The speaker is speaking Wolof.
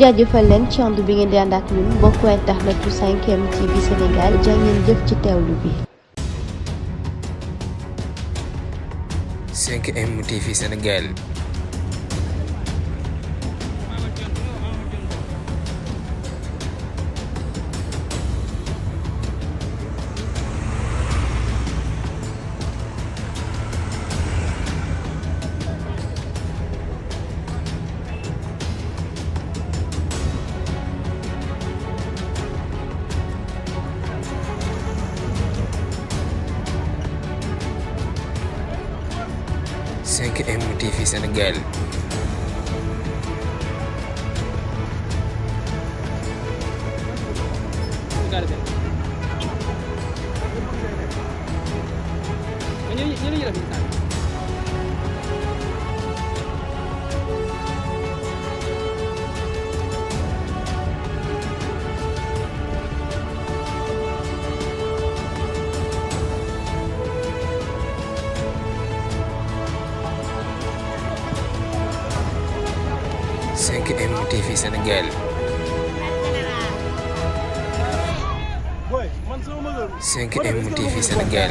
jaajëfal leen ci ànd bi ngeen di ànd ak ñun mbokku internet bu 5M TV Sénégal jaa ngeen jëf ci teewlu bi. 5M TV Sénégal. Cinq M TV Sénégal. Cinq M TV Sénégal. 5M TV Sénégal.